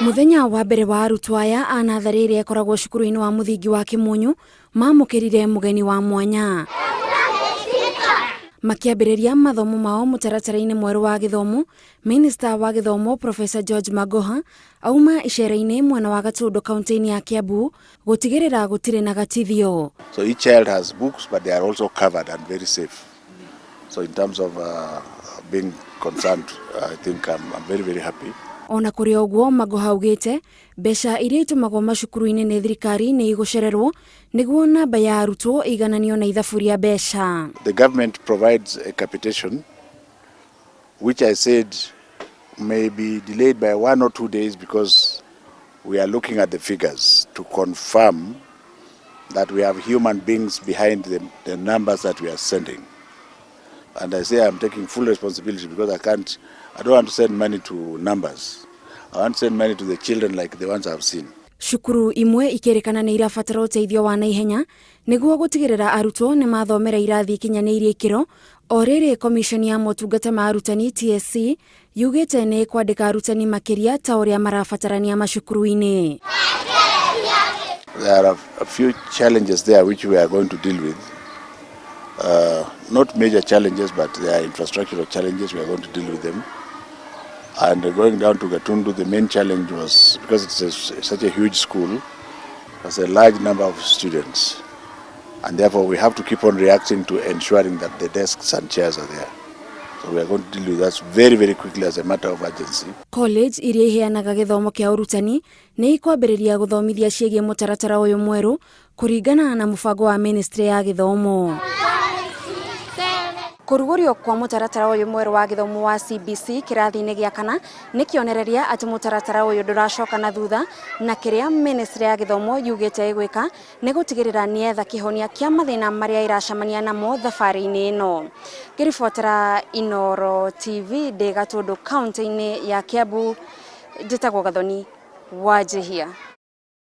Muthenya wa mbere wa arutwo aya a natharĩ ĩrĩa ĩkoragwo cukuru-inĩ wa mũthingi wa Kĩmunyu mamũkĩrire mũgeni wa mwanya makĩambĩrĩria mathomo mao mũtaratara-inĩ mwerũ wa gĩthomo. Minista wa gĩthomo Professor George Magoha auma icera-inĩ mwena wa Gatundu kaunti-inĩ ya Kiambu gũtigĩrĩra gũtirĩ na gatithio. So each child has books, but they are also covered and very safe. So in terms of being concerned, I think I'm very, very happy. Ona kũrĩ ũguo, Magoha augĩte mbeca iria itũmagwo macukuru-inĩ nĩ thirikari nĩ igũcererwo nĩguo namba ya arutwo ĩigananio na ithabu rĩa mbeca. The government provides a capitation, which I said may be delayed by 1 or 2 days because we are looking at the figures to confirm that we have human beings behind the numbers that we are sending. And I say I'm taking full responsibility because I can't, I don't want to send money to numbers. I want to send money to the children like the ones I've seen. Cukuru imwe ikĩrĩkana nĩ irabatara ũteithio wa naihenya nĩguo gũtigĩrĩra arutwo nĩ mathomera irathi ikinyanĩirie ikĩro. O rĩrĩ, komishoni ya motungata ma arutani TSC yugĩte nĩ ĩkwandĩka arutani makĩria ta ũrĩa marabatarania macukuru-inĩ. There are a few challenges there which we are going to deal with. Not major challenges, but there are infrastructural challenges. We are going to deal with them. And going down to Gatundu, the main challenge was because it's such a huge school, there's a large number of students. And therefore, we have to keep on reacting to ensuring that the desks and chairs are there. So we are going to deal with that very, very quickly as a matter of urgency. College iria iheanaga gĩthomo kĩa ũrutani nĩ ikwambĩrĩria gũthomithia ciĩgiĩ mũtaratara ũyũ mwerũ kũringana na mũbango wa ministry ya gĩthomo. Kũrugũrio kwa mũtaratara ũyũ mwerũ wa gĩthomo wa CBC kĩrathi-inĩ gĩa kana nĩ kĩonereria atĩ mũtaratara ũyũ ndũracoka na thutha, na kĩrĩa ministry ya gĩthomo yugĩte ĩgwĩka nĩ gũtigĩrĩra nĩetha kĩhonia kĩa mathĩna marĩa ĩracemania namo thabarĩ-inĩ ĩno. Ngĩribotera Inooro TV ndĩ Gatũndũ kaunti-inĩ ya Kiambu, njĩtagwo Gathoni Wanjihia.